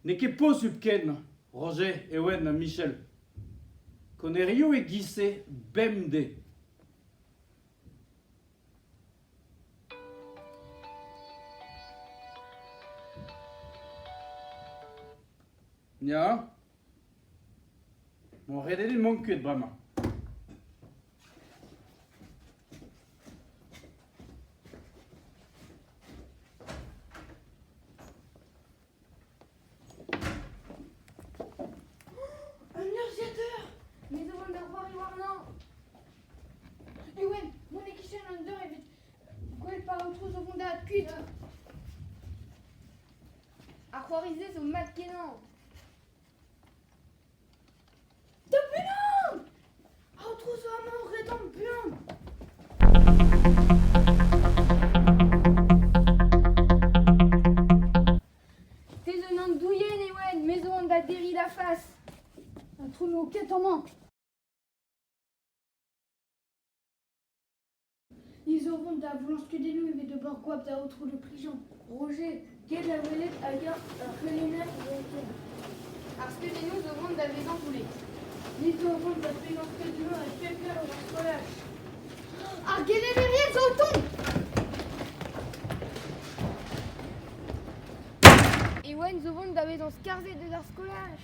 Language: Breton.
N'eo ket posupl ken, Roger, Ewen ha Michel. Konerioù e-giz-se bemdez. Ya. Bon, ret eo din mont kuit bremañ. Un urzhiateur Me zo vont da c'hoari warnañ. Ewen, mont e-kichen an dor evit gwell pa aotrou zo vont da kuit. Ar c'hoari-se zo mat-kenañ. Da buan! Aotrou zo amañ, redomp buan! Te zo un andouilhenn, Ewen, me zo on da derriñ da fas. Aotrou n'eo ket amañ. Ni zo vont da voulañ skeudennoù evit ober goap da aotrou Le Prigent. Roger, get da welet hag-eñ ur c'helenner zo o tont. Ar skeudennoù zo vont da vezañ voullet. Ni zo vont da begañ skeudennoù e pep lec'h eus ar skolaj. Ar gelennerien zo o tont! Ewen zo vont da vezañ skarzhet eus ar skolaj.